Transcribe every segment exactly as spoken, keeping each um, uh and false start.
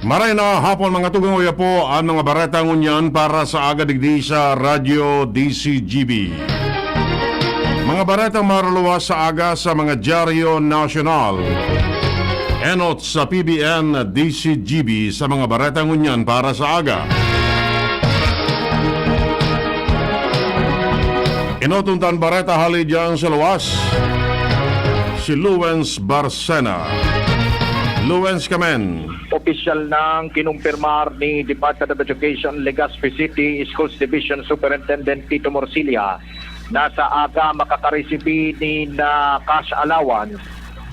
Maray na hapon, mga tugang, uya po an mga bareta ngunyan para sa aga digdi sa Radyo D C G B. Mga bareta maraluwas sa aga sa mga dyaryo nasyonal. Enot sa P B N D C G B sa mga bareta ngunyan para sa aga. Enoton ta an bareta hali diyan sa luwas, si Luwens Barcena. Luwens, kamen. Opisyal nang kinumpirmar ni Department of Education, Legazpi City Schools Division Superintendent Tito Morcilla na sa aga makakaresibi nin, ah, cash allowance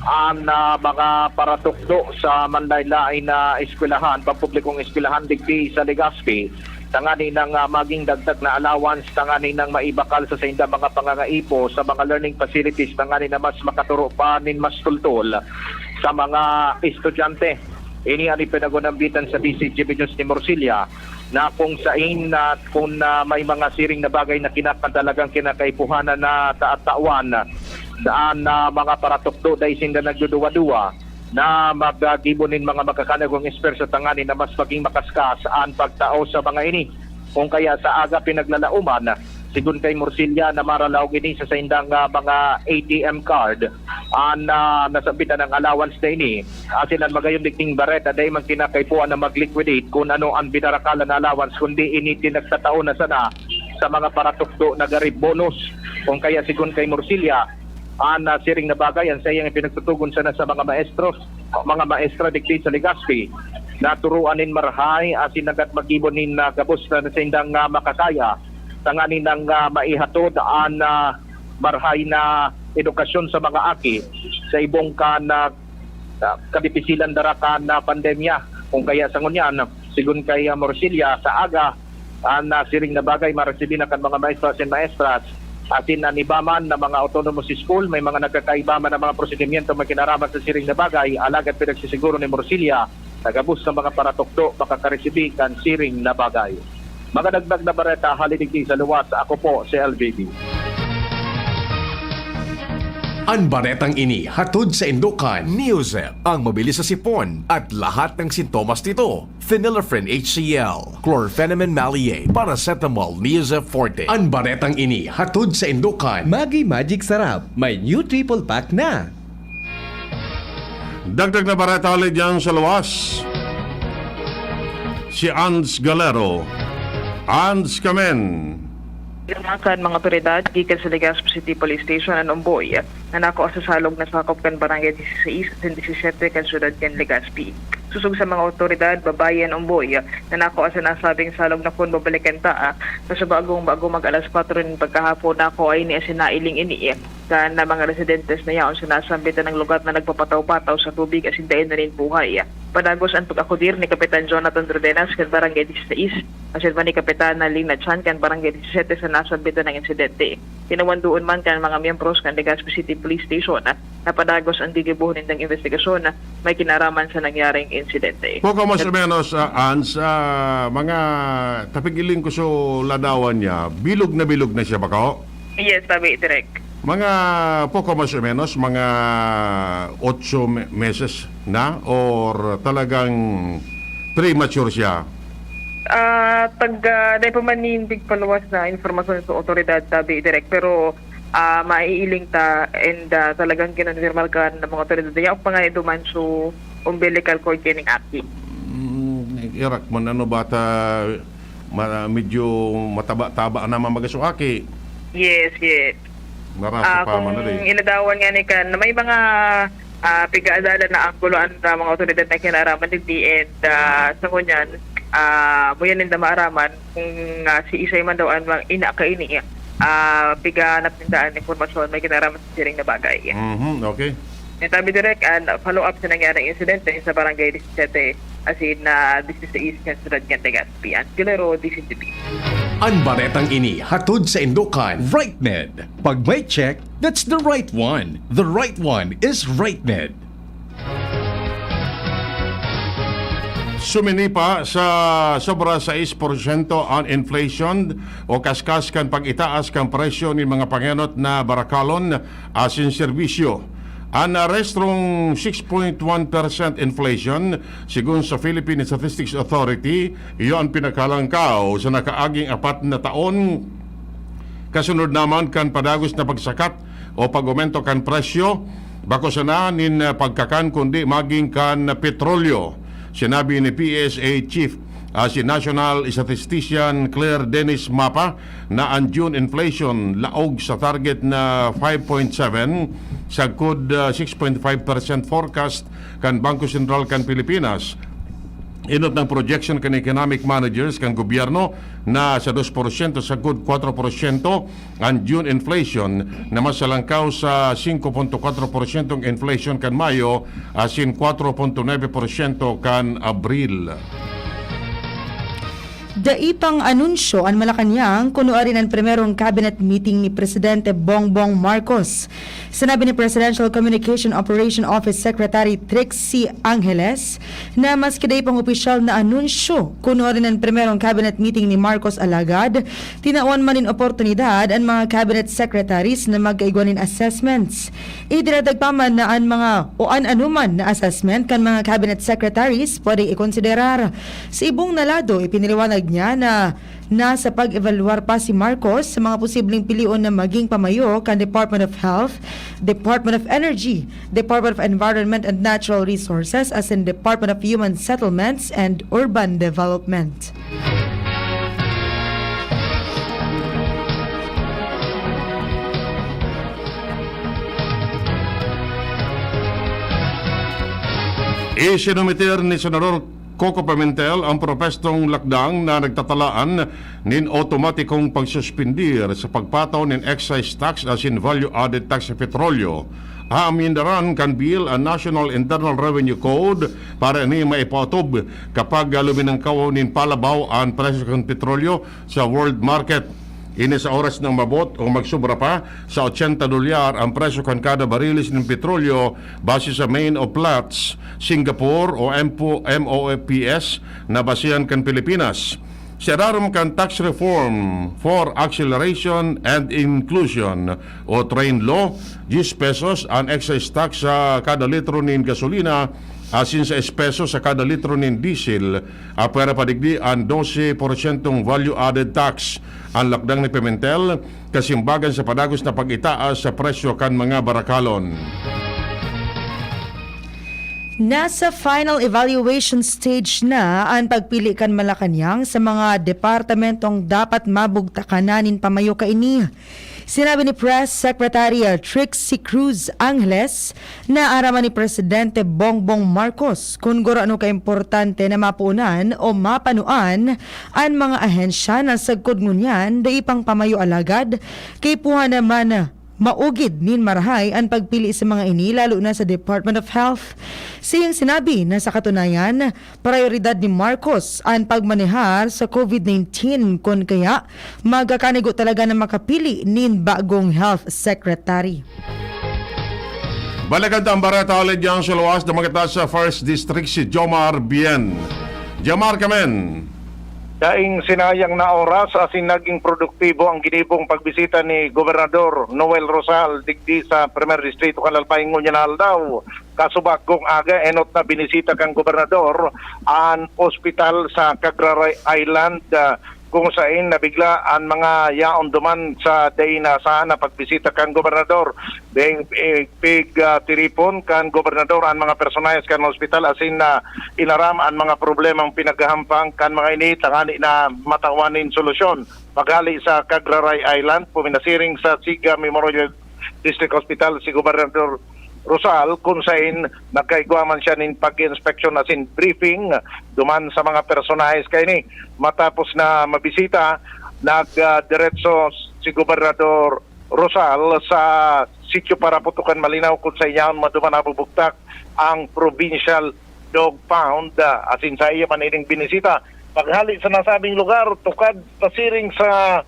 an, ah, mga paratukdo sa manlaen-laen na eskwelahan, pampublikong eskwelahan digdi sa Legazpi, tanganing, ah, maging dagdag na allowance tanganing maibakal sa saindang mga pangangaipo sa mga learning facilities tanganing na mas makaturo pa nin mas tultol sa mga estudyante. Ini an ipinagunambitan sa D C G B News ni Morcilla na kung sain na kung, ah, may mga siring na bagay na kinakatalagang kinakaipuhanan na ta-, tawan, saan na mga paratukdo dai sinda nagduduwa-duwa na maggibo nin mga makakanagong eksperto tanganing na mas maging makaskas an pagtao sa mga ini. Kung kaya sa aga pinaglalauman, sigon kay Morcilla na maralaog ini sa saindang, ah, mga A T M card, an, ah, nasambitan ng allowance na ini. Asin an magayon digding bareta, dai man kinakaipuhan na mag-liquidate kun ano an binarakalan na allowance, kundi ini nagtatao na sana sa mga paratukdo na gari bonus. Kung kaya sigon kay Morcilla, an, ah, siring na bagay, an saiyang ipinagtutugon sana sa mga maestros, mga maestra digdi sa Legazpi, naturoan nin marahay asin nanggad maggibo nin, ah, gabos na saindang, ah, makakaya, tanganing, ah, maihatod an, ah, marahay na edukasyon sa mga aki sa ibong kan, ah, ah, kadipisilan dara kan, ah, pandemya. Kung kaya sa ngunyan, sigon kay, ah, Morcilla, sa aga, an, ah, siring na bagay maresibi na kan mga maestro asin maestras, asin an iba man na mga autonomous school, may mga nagkakaiba man na mga prosedimyento may kinaraman sa siring na bagay, alagad pinagsisiguro ni Morcilla na gabos na mga paratukdo makakaresibi kan siring na bagay. Mga dagdag na bareta hali digdi sa luwas, ako po si L B B. An baretang ini hatod saindo kan Neozep, ang mabilis sa sipon at lahat ng sintomas nito. Phenylephrine H C L, chlorphenamine maleate, paracetamol Neozep Forte. An baretang ini hatod saindo kan Maggi Magic Sarap, may new triple pack na. Dagdag na bareta hali diyan sa luwas, si Ans Galero. Ans, kamen. Ginakan mga otoridad gikan sa Legazpi City Police Station an omboy na nakua sa salog na sakop kan Barangay dieciséis asin diecisiete kan siyudad kan Legazpi. Sosog sa mga otoridad, babayi an omboy na nakua sa nasabing salog na kun babalikan ta, ah, sa bagong bago mag alas kwatro nin pagkahapon, nakua ini asin nailing ini kan mga residentes na yaon sa nasambitan na lugar na nagpapataw-pataw sa tubig asin dai na nin buhay. Padagos an pag-akudir ni Kapitan Jonathan Rodenas kan Barangay dieciséis, asin pa ni Kapitana Lina Chan kan Barangay diecisiete sa nasambitan na insidente. Tinawan duon man kan mga miyembros kan Legazpi City Police Station na padagos an gigibohon nindang imbestigasyon na may kinaraman sa nangyaring insidente. Poco mas o menos, ah, Ans, ah, mga tapigiling ko so ladawan niya, bilog na bilog na siya, bako? Yes, tabi, Direk. Mga poco mas o menos, mga otso me-, meses na, or talagang premature siya? Ah, tag, ah, dai pa man nin tigpaluwas na impormasyon sa otoridad, tabi, Direk, pero, ah, maiiling ta and, ah, talagang kinonfirmar kan mga otoridad na yaon pa nga duman so umbilical cord kining aki. Mm, irak man ano bata, ma-, medyo mataba-taba naman baga so aki. Yes, yes. Narasa Ah, pa man kung na di. Iladawan nga ni kan, may mga, ah, pigaadalan na anggulo an, ah, mga otoridad na kinaraman digdi and, ah, sa ngunyan, ah, muya ninda maaraman kung, ah, si isay man daw an mga ina kaini, ah, pigahanap ninda an impormasyon may kinaraman sa siring na bagay. Mhm, okay. Tabi, Direk, an follow-up sa nangyaring insidente sa Barangay diecisiete, asin na dieciséis kan siyudad kan Legazpi. An Kilero, D C T V. An baretang ini hatod saindo kan Right Med. Pag may check, that's the right one. The right one is Right Med. Suminipa sa sobra sais porsyento an inflation o kaskas kan pag-itaas kan presyo nin mga pangenot na barakalon asin serbisyo. An restrong six point one percent inflation, sigon sa Philippine Statistics Authority, iyo an pinakalangkaw sa nakaaging apat na taon. Kasunod naman kan padagos na pagsakat o pag-aumento kan presyo, bako sana nin, ah, pagkakan kundi maging kan petrolyo. Sinabi ni P S A Chief, ah, si National Statistician Claire Dennis Mapa na an June inflation laog sa target na five point seven, sagkod, ah, six point five percent forecast kan Bangko Sentral kan Pilipinas. Enot nang projection kan economic managers kan gobyerno na sa dos porsyento sagkod kwatro porsyento an June inflation, na mas salangkaw sa singko punto kwatro porsyentong inflation kan Mayo asin kwatro punto nuebe porsyento kan Abril. Dai pang anunsyo an Malacañang kuno arin an primerong cabinet meeting ni Presidente Bongbong Marcos. Sinabi ni Presidential Communication Operation Office Secretary Trixie Angeles na maski dai pang opisyal na anunsyo kuno arin an primerong cabinet meeting ni Marcos, alagad tinawan man nin oportunidad an mga cabinet secretaries na magkaigwa nin assessments. Idinadagpa man na an mga o an anoman na assessment kan mga cabinet secretaries pwede ikonsiderar. Sa ibong na lado, ipinaliwanag niya na nasa pag-evaluar pa si Marcos sa mga posibleng pilion na maging pamayo kan Department of Health, Department of Energy, Department of Environment and Natural Resources, asin Department of Human Settlements and Urban Development. Isinumiter ni Senador Coco Pimentel ang propestong lakdang na nagtatalaan nin otomatikong pagsuspindir sa pagpataw nin excise tax asin value-added tax sa petrolyo. Aamindaran kan bill an National Internal Revenue Code para ini maipaotob kapag luminangkaw nin palabaw an presyo kan petrolyo sa world market. Ini sa oras na umabot o magsubra pa sa ochenta dolyar ang presyo kan kada bariles nin petrolyo base sa Main o Platts, Singapore o M P O, M O P S na basehan kan Pilipinas. Sa irarom kan Tax Reform for Acceleration and Inclusion o TRAIN Law, diyes pesos an excise tax sa kada litro nin gasolina asin sais pesos sa kada litro nin diesel, apwera pa digdi an dose porsyentong value-added tax. An lakdang ni Pimentel kasimbagan sa padagos na pag-itaas sa presyo kan mga barakalon. Nasa final evaluation stage na an pagpili kan Malacañang sa mga departamentong dapat mabugtakan na nin pamayo kaini. Sinabi ni Press Secretary Trixie Cruz Angeles na araman ni Presidente Bongbong Marcos kun gurano kaimportante na mapuonan o mapanuan an mga ahensya na sagkod ngunyan dai pang pamayo, alagad kaipuhan naman maugid nin marahay an pagpili sa mga ini, lalo na sa Department of Health. Sa iyang sinabi na sa katunayan, prayoridad ni Marcos an pagmanehar sa COVID nineteen, kun kaya magkakanigo talaga na makapili nin bagong health secretary. Balikan ta ang bareta halin diyan sa luwas na magkita sa First District, si Jomar Bien. Jomar, kamen. Daing sinayang na oras asin naging produktibo ang ginibong pagbisita ni Gobernador Noel Rosal digdi sa Primer Distrito kan Albay ngunyan na aldaw. Kasubag kong aga, enot na binisita kan gobernador an ospital sa Cagraray Island, ah, kung sain nabigla an mga yaon duman sa dai inaasahan na pagbisita kan gobernador. Dai, eh, pig, ah, tiripon kan gobernador an mga personahes kan ospital asin na inaram an mga problemang pinaghahampang kan mga ini tangani na matawan nin solusyon. Paghali sa Cagraray Island, puminasiring sa Siga Memorial District Hospital si Gobernador Rosal, kun sain nagkaigwa man siya nin pag-inspeksyon asin briefing duman sa mga personahes kaini. Matapos na mabisita, nag, ah, diretso si Gobernador Rosal sa sitio para putukan malinaw kun sa iyaon maduman nabubugtak ang provincial dog pound, ah, asin sa iya man ining binisita. Paghali sa nasabing lugar, tukad pasiring sa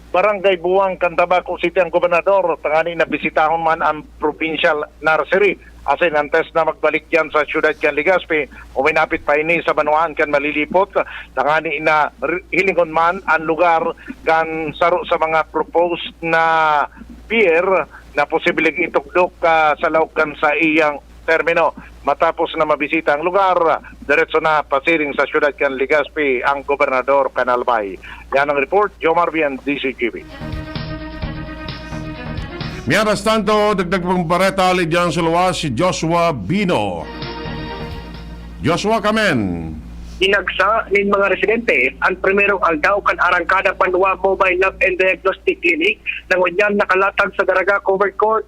Barangay Buwang kan Tabaco City ang gobernador, tangani na bisitahon man ang provincial nursery. Asin antes na magbalik diyan sa siyudad kan Legazpi, uminapit pa ini sa banwaan kan Malilipot, tangani na r-, hilingon man ang lugar kan saro sa mga proposed na pier na posibleng itugdok, ah, sa laog kan saiyang termino. Matapos na mabisita ang lugar, diretso na pasiring sa siyudad kan Legazpi ang gobernador kan Albay. Yan ang report, Jomar Vian, D C G B. Mientras tanto, dagdag pang bareta, Lidian sa luwas, si Joshua Bino. Joshua, kamen. Dinagsa nin mga residente an primerong aldaw kan arangkada Banwa Mobile Lab and Diagnostic Clinic na ngunyan nakalatag sa Daraga Covered Court.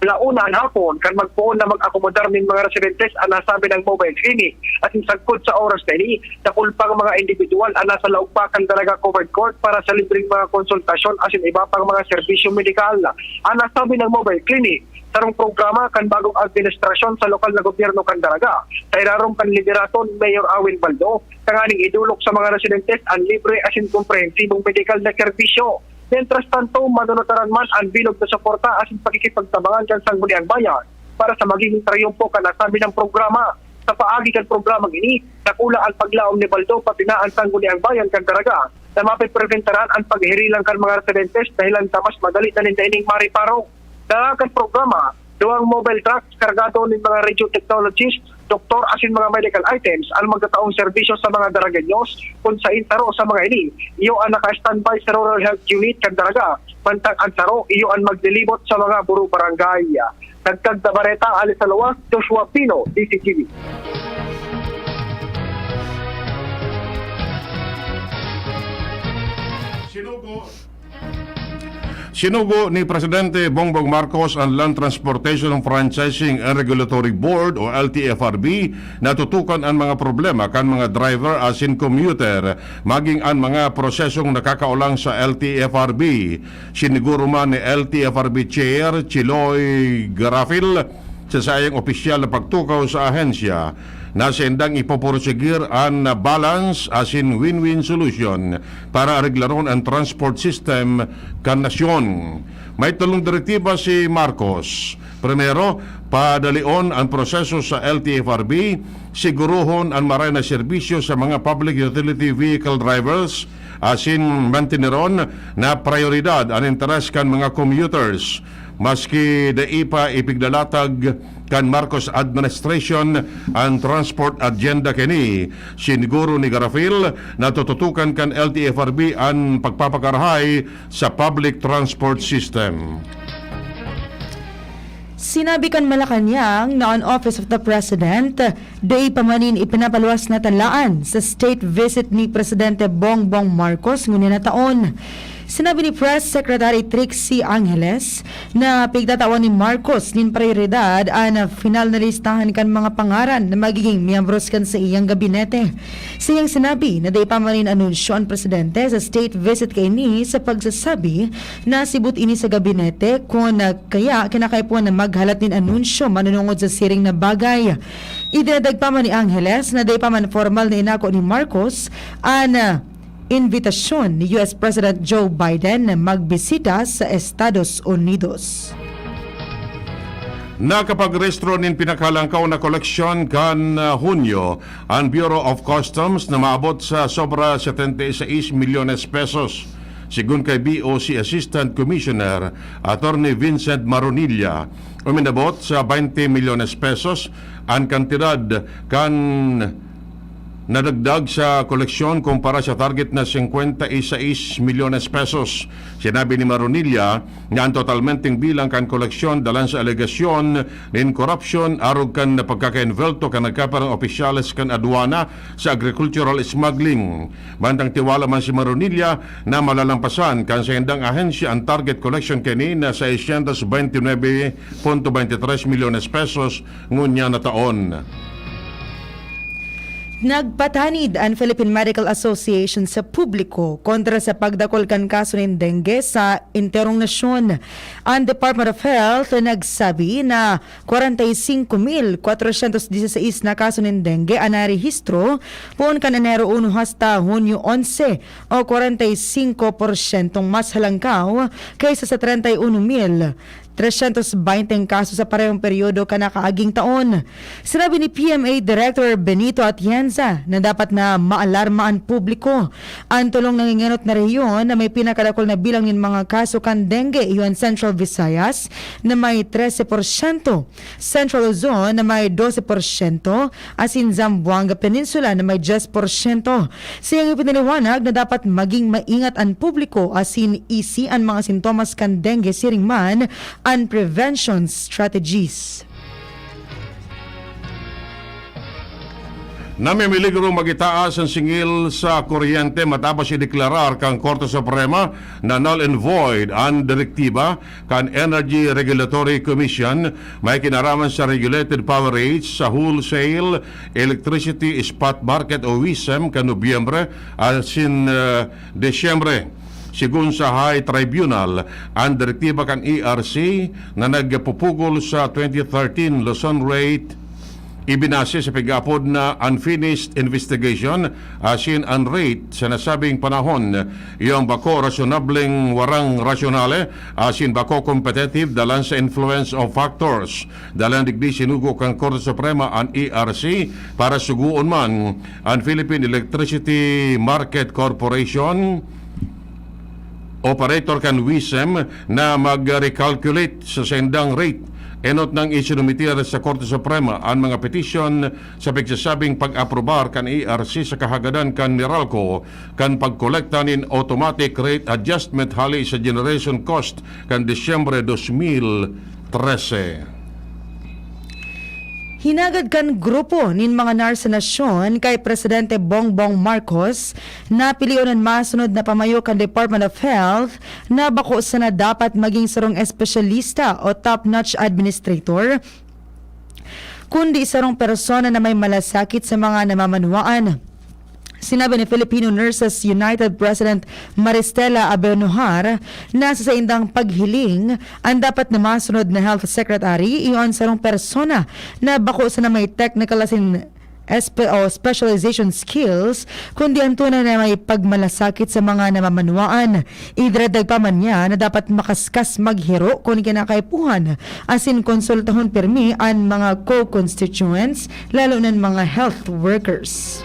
Ala una an hapon kan magpoon na mag-akomodar nin mga residentes an nasabi nang mobile clinic, asin sagkod sa oras na ini, dakul pang mga indibidwal an nasa laog pa kan Daraga Covered Court para sa libreng mga konsultasyon asin iba pang mga serbisyo medikal. An nasabi nang mobile clinic, sarong programa kan bagong administrasyon sa lokal na gobyerno kan Daraga, sa irarom kan liderato ni Mayor Awin Baldo, tanganing idolok sa mga residentes an libre asin komprehensibong medikal na serbisyo. Mientras tanto, manunutaran man an bilog na suporta asin pakikipagtabangan kan Sangguniang Bayan para sa magiging triyumpo kan nasabi nang programa. Sa paagi kan programang ini, dakula an paglaom ni Baldo pati na an Sangguniang Bayan kan Daraga na mapepresentaran an paghirilang kan mga residentes dahelan ta mas madali na ninda ining mareparo. Dara kan programa, duwang mobile trucks kargado nin mga radio technologies, doktor asin mga medical items an magtataong serbisyo sa mga Daragueños, kun sain saro sa mga ini iyo an naka-standby sa Rural Health Unit kan Daraga, mantang an saro iyo an maglilibot sa mga buro barangay. Dagdag na bareta, ali sa luwas, Joshua Pino, D C T V. Sinugo, sinugo ni Presidente Bongbong Marcos an Land Transportation Franchising and Regulatory Board o L T F R B na tutukan an mga problema kan mga driver asin commuter, maging an mga prosesong nakakaolang sa L T F R B. Siniguro man ni L T F R B Chair Chiloy Garafil sa saiyang opisyal na pagtukaw sa ahensya na saindang ipoporsigir an balance asin win-win solution para areglaron an transport system kan nasyon. May tolong direktiba si Marcos. Primero, padalion an proseso sa L T F R B, sigurohon an maray na serbisyo sa mga public utility vehicle drivers, asin manteneron na prayoridad an interes kan mga commuters, maski dai pa ipiglalatag kan Marcos administration an transport agenda kini. Siniguro ni Garafil na tututukan kan L T F R B an pagpapakarahay sa public transport system. Sinabi kan Malacañang na an Office of the President dai pa man ipinapaluwas na talaan sa state visit ni Presidente Bongbong Marcos ngunyan na taon. Sinabi ni Press Secretary Trixie Angeles na pigtatawan ni Marcos nin prayoridad an final na listahan kan mga pangaran na magiging miyembros kan saiyang gabinete. Saiyang sinabi na dai pa man inanunsyo an presidente sa state visit kaini sa pagsasabi na sibot ini sa gabinete, kun kaya kinakaipuhan na maghalat nin anunsyo manunungod sa siring na bagay. Idinagdag pa man ni Angeles na dai pa man formal na inako ni Marcos an, ah, imbitasyon ni U S President Joe Biden na magbisita sa Estados Unidos. Nakapagrehistro nin pinakalangkaw na koleksyon kan, ah, Hunyo an Bureau of Customs na maabot sa sobra setenta y seis milyones pesos. Sigon kay B O C Assistant Commissioner Attorney Vincent Maronilla, uminabot sa baynte milyones pesos an kantidad kan nadagdag sa koleksyon kumpara sa target na singkwenta y seis milyones pesos. Sinabi ni Maronilla na an totalmenteng bilang kan koleksyon dalan sa alegasyon nin korupsyon arog kan pagkakaenbelto kan nagkaparang opisyales kan adwana sa agricultural smuggling. Mantang tiwala man si Maronilla na malalampasan kan saindang ahensya an target collection kaini na seiscientos veintinuebe punto veintitrés milyones pesos ngunyan na taon. Nagpatanid an Philippine Medical Association sa publiko kontra sa pagdakul kan kaso nin dengue sa enterong nasyon. An Department of Health nagsabi na kwarenta y singko mil kwatrosyentos dieciséis na kaso nin dengue an narehistro poon kan Enero uno hasta Hunyo onse, o kwarenta y singko porsyentong mas halangkaw kaysa sa trenta y uno mil tresyentos baynte kaso sa parehong peryodo kan nakaaging taon. Sinabi ni P M A Director Benito Atienza na dapat na maalarma an publiko. An tolong nangingenot na rehiyon na may pinakadakul na bilang nin mga kaso kan dengue iyo an Central Visayas na may trese porsyento, Central Luzon na may dose porsyento, asin Zamboanga Peninsula na may dyes porsyento. Siyang ipinaliwanag na dapat maging maingat an publiko asin isi an mga sintomas kan dengue siring man an prevention strategies. Namimiligro magitaas an singil sa kuryente matapos ideklarar kan Korte Suprema na null and void an direktiba kan Energy Regulatory Commission may kinaraman sa regulated power rates sa wholesale electricity spot market o WESM kan Nobyembre asin, ah, Disyembre. Segun sa High Tribunal, an direktiba kan E R C na nagpupugol sa twenty thirteen Luzon rate ibinase sa pig-aapod na unfinished investigation asin an rate sa nasabing panahon, iyo ang bako rasyonableng warang rasyonale asin bako competitive dalan sa influence of factors. Dalan digdi sinugo kan Korte Suprema an E R C para sugoon man an Philippine Electricity Market Corporation, operator kan WESM, na mag-recalculate sa saindang rate. Enot nang isinumitir sa Korte Suprema an mga petisyon sa pigsasabing pag-aprobar kan E R C sa kahagadan kan Meralco kan pagkolekta nin automatic rate adjustment hali sa generation cost kan Disyembre dos mil trese. Hinagad kan grupo nin mga nar sa nasyon kay Presidente Bongbong Marcos na pilion an masunod na pamayo kan Department of Health na bako sana dapat maging sarong espesyalista o top-notch administrator, kundi sarong persona na may malasakit sa mga namamanwaan. Sinabi ni Filipino Nurses United President Maristela Abenujar na sa saindang paghiling, ang dapat na masunod na health secretary iyo an sarong persona na bako sana may technical asin espe- o specialization skills, kundi ang tunay na may pagmalasakit sa mga namamanwaan. Idinagdag pa man niya na dapat makaskas maghiro kun kinakaipuhan, asin konsultahon pirmi an mga co-constituents, lalo na an mga health workers.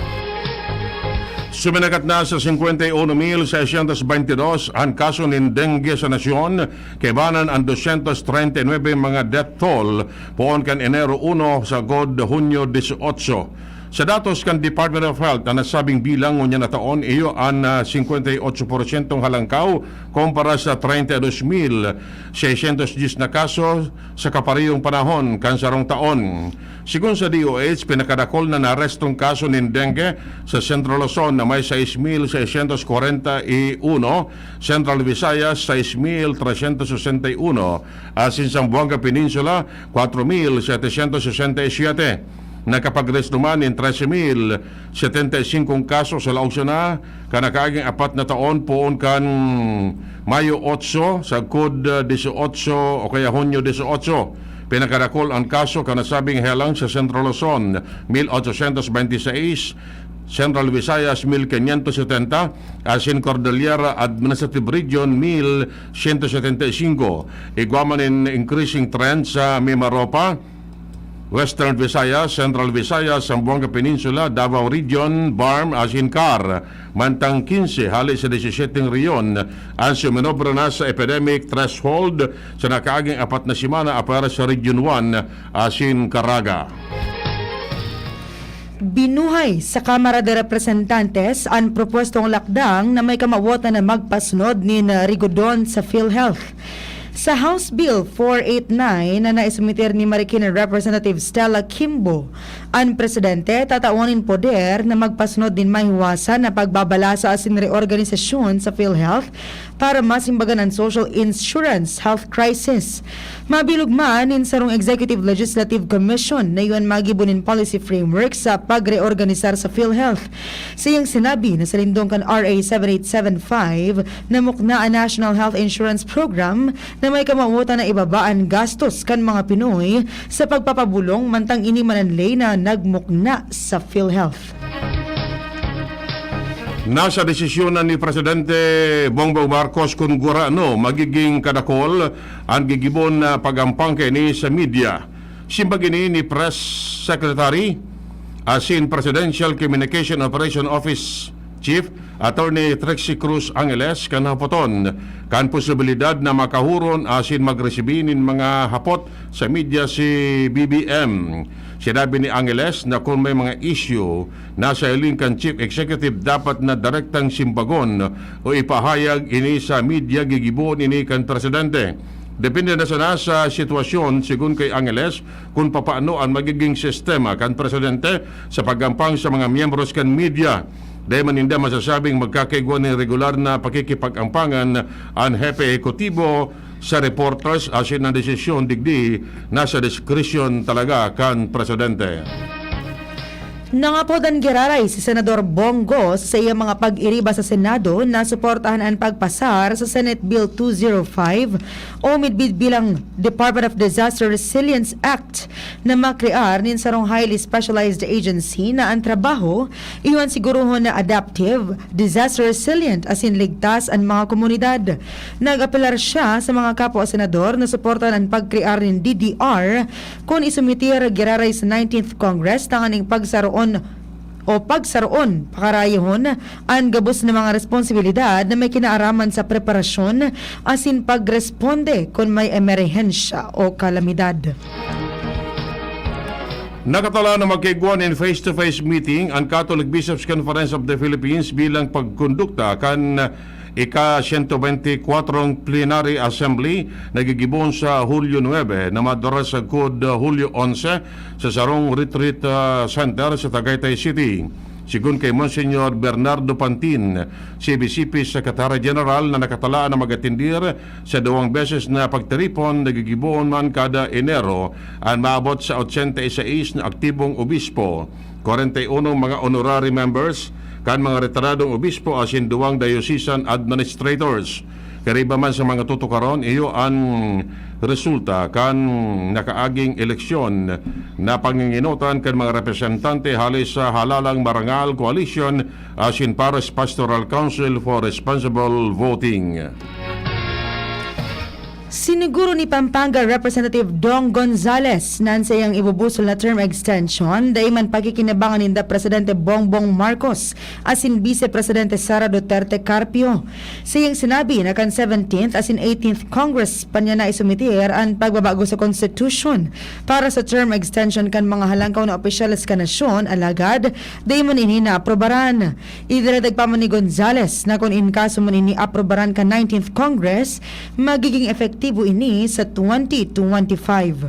Suminakat na sa singkwenta y uno mil seiscientos beintidos an kaso nin dengue sa nasyon, kaibanan an doscientos treinta y nuebe mga death toll poon kan Enero uno sagkod Hunyo dieciocho. Sa datos kan Department of Health, an nasabing bilang ngunyan na taon iyo an, ah, singkwenta y otso porsyentong halangkaw kumpara sa treinta y dos mil seiscientos dies na kaso sa kaparehong panahon kan sarong taon. Segun sa D O H, pinakadakul na naarestong kaso nin dengue sa Central Luzon na may sais mil seiscientos kwarenta y uno, Central Visayas, sais mil tresyentos sesenta y uno, asin Zamboanga Peninsula, kwatro mil setecientos sesenta y siete. Nakapag-rest naman nin trese mil setenta y singkong kaso sa laog sana kan nakaaging apat na taon poon kan Mayo otso sagkod, ah, dieciocho o kaya Hunyo dieciocho. Pinakadakul an kaso kan nasabing helang sa Central Luzon, mil ochocientos beintiseis, Central Visayas, mil quinientos setenta, asin Cordillera Administrative Region, mil siento setenta y singko. Igwa man nin increasing trend sa Mimaropa, Western Visayas, Central Visayas, Zamboanga Peninsula, Davao Region, BARMM, asin CAR. Mantang quince hale sa diecisiete na rehiyon an suminobra na sa epidemic threshold sa nakaaging apat na semana apwera sa Region one asin Caraga. Binuhay sa Kamara de Representantes an propwestong lakdang na may kamawotan na magpasunod nin rigodon sa PhilHealth. Sa House Bill four eight nine na naisumiter ni Marikina Representative Stella Kimbo, an presidente tatawan nin poder na magpasunod nin mahiwasan na pagbabalasa asin reorganisasyon sa PhilHealth para masimbagan an social insurance health crisis. Mabilog man nin sarong Executive Legislative Commission na iyo an magibo nin policy framework sa pagreorganisar sa PhilHealth. Sa iyang sinabi na sa lindong kan R A seven eight seven five, namukna an National Health Insurance Program na may kamawotan na ibaba an gastos kan mga Pinoy sa pagpapabulong, mantang ini man an ley na nagmukna sa PhilHealth. Nasa desisyon na ni Presidente Bongbong Marcos kun gurano magiging kadakol an gigibon na pag-ampang kaini sa media. Simbag ini ni Press Secretary asin Presidential Communication Operation Office Chief Attorney Trixie Cruz Angeles kan hapoton kan posibilidad na makahuron asin magresibi nin mga hapot sa media si B B M. Sinabi ni Angeles na kung may mga isyu na sa hiling kan Chief Executive, dapat na direktang simbagon o ipahayag ini sa media, gigibohon ini kan presidente. Depende na sana sa sitwasyon, sigon kay Angeles, kung papaano an magiging sistema kan presidente sa pag-ampang sa mga miyembros kan media. Dai man ninda masasabing magkakaigwa nin regular na pakikipag-ampangan an hepe ehekutibo sa reporters, asin an desisyon digdi nasa diskresyon talaga kan presidente. Nangapod an giraray si Senador Bong Go sa saiyang mga pag-iriba sa Senado na suportahan an pagpasar sa Senate Bill two zero five o midbid bilang Department of Disaster Resilience Act na makrear nin sarong highly specialized agency na an trabaho iyo an sigurohon na adaptive, disaster resilient asin ligtas an mga komunidad. Nag-apelar siya sa mga kapwa senador na suportahan an pagkrear nin D D R kun isumitir giraray sa nineteenth Congress tanganing pagsaroon o pagsaroon, pakarayahon, an gabos na mga responsibilidad na may kinaaraman sa preparasyon asin pagresponde kun may emerhensya o kalamidad. Nakatala na magkaigwa nin face-to-face meeting an Catholic Bishops' Conference of the Philippines bilang pagkondukta kan ika-sento bente kwatro plenary assembly na gigibohon sa Hulyo nuebe na madara sagkod Hulyo onse sa sarong retreat, ah, center sa Tagaytay City. Sigon kay Monsignor Bernardo Pantin, C B C P Secretary General, na nakatalaan na mag-atendir sa duwang beses na pagtiripon na gigibohon man kada Enero, an maabot sa ochenta y seis na aktibong obispo, kwarenta y uno mga honorary members kan mga retiradong obispo asin duwang diocesan administrators. Kaiba man sa mga tutukaron, iyo an resulta kan nakaaging eleksyon na pangingenotan kan mga representante hale sa Halalang Marangal Coalition asin Parish Pastoral Council for Responsible Voting. Siniguro ni Pampanga Representative Dong Gonzales na an saiyang ibubusol na term extension dai man pakikinabangan ninda Presidente Bongbong Marcos asin Vice Presidente Sara Duterte Carpio. Saiyang sinabi na kan seventeenth asin eighteenth Congress pa niya na isumiter an pagbabago sa Constitution para sa term extension kan mga halangkaw na opisyales kan nasyon, alagad dai man ini naaprobaran. Idinadagpa man ni Gonzales na kun in kaso man ini aprobaran kan nineteenth Congress, magiging epektibo ini sa twenty twenty-five.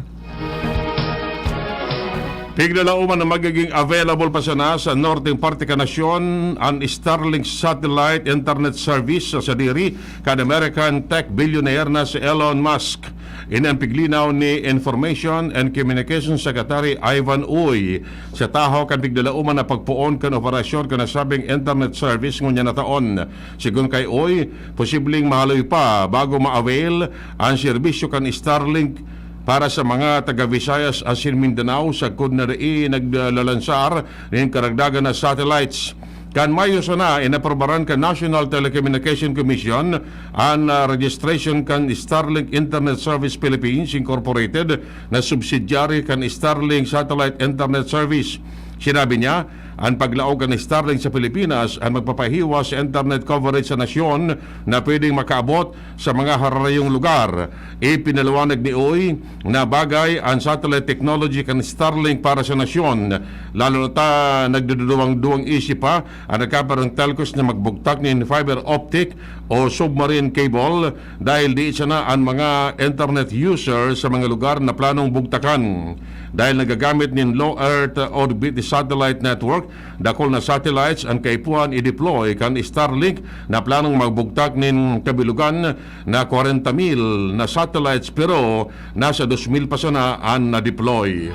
Piglalauman na magiging available pa sana sa norteng parte kan nasyon an Starlink satellite internet service sa sadiri kan American tech billionaire na si Elon Musk. Ini an piglinaw ni Information and Communications Secretary Ivan Uy sa tahaw kan piglalauman na pagpoon kan operasyon kan nasabing internet service ngunyan na taon. Sigon kay Uy, posibleng mahaloy pa bago ma-avail an serbisyo kan Starlink para sa mga taga Visayas asin Mindanao, sagkod na dai naglalansar nin karagdagan na satellites. Kan Mayo sana, inaprobaran kan National Telecommunication Commission an, ah, registration kan Starlink Internet Service Philippines Incorporated na subsidiary kan Starlink Satellite Internet Service. Sinabi niya, an paglaog kan Starlink sa Pilipinas an magpapahiwas sa internet coverage sa nasyon na pwedeng makaabot sa mga hararayong lugar. Ipinaliwanag ni Uy na bagay an satellite technology kan Starlink para sa nasyon, lalo na ta nagduduwang-duwang isip pa an nagkaparang telcos na magbugtak nin fiber optic o submarine cable dahil di sana an mga internet user sa mga lugar na planong bugtakan. Dahil nagagamit nin low Earth orbit satellite network, dakul na satellites an kaipuhan i-deploy kan Starlink na planong magbugtak nin kabilugan na kwarenta mil na satellites, pero nasa dos mil pa sana an na-deploy.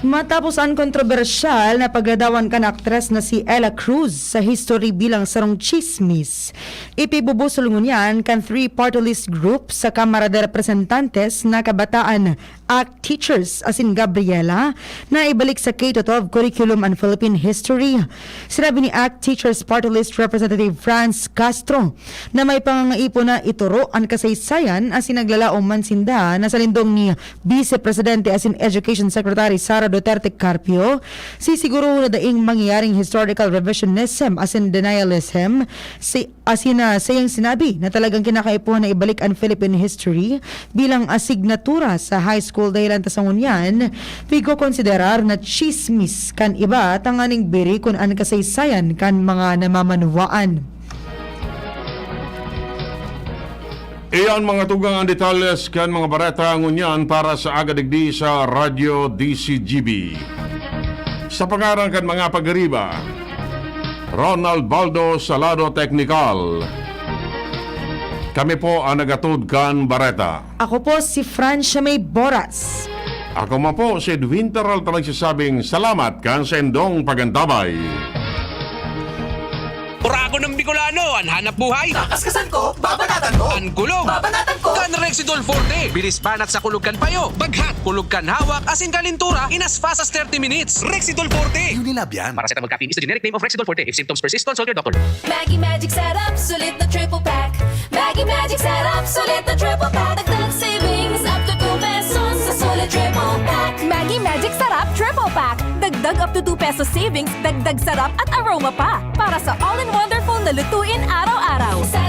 Matapos an kontrobersyal na pagladawan kan aktres na si Ella Cruz sa history bilang sarong chismis, ipibubusol ngunyan kan three party list group sa Kamara de Representantes na Kabataan, ACT Teachers asin Gabriela na ibalik sa K twelve curriculum an Philippine history. Sinabi ni ACT Teachers Party List Representative Franz Castro na may pangangaipo na ituro an kasaysayan asin naglalaom man sinda na sa lindong ni Vice Presidente asin Education Secretary Sara Duterte Carpio, sisiguro na daing mangyayaring historical revisionism asin denialism si asin na sayang sinabi na talagang kinakaipuhan na ibalik an Philippine history bilang asignatura sa high school, dahilan ta sa ngunyan, pigkokonsiderar na chismis kan iba tanganing birikon an kasaysayan kan mga namamanwaan. Iyan mga tugang ang detalles kan mga bareta ngunyan para sa aga digdi sa Radyo D C G B. Sa pangaran kan mga pagiriba, Ronald Baldo sa lado teknikal. Kami po ang nagatod kan bareta. Ako po si Francia May Boras. Ako man po si Edwin Peralta nagsasabing salamat kan saindong pagantabay. Oragon ng Bicolano, an hanap buhay. Kakaskasan ko, babanatan ko. An kulog, babanatan ko. Kan Rexidol Forte. Bilis banat sa kulog kan payo. Baghat, kulog kan hawak, asin kalintura, in as fast as thirty minutes. Rexidol Forte. Unilab yan. Paracetamol caffeine is the generic name of Rexidol Forte. If symptoms persist, consult your doctor. Maggi Magic Sarap, sulit na triple pack. Maggi Magic Sarap, sulit na triple pack. Dagdag savings up to two pesos sa sulit triple pack. Maggi Magic Sarap Triple Pack. Dagdag up to two pesos savings, dagdag sarap at aroma pa. Para sa all-in-wonderful na lutuin araw-araw. Sa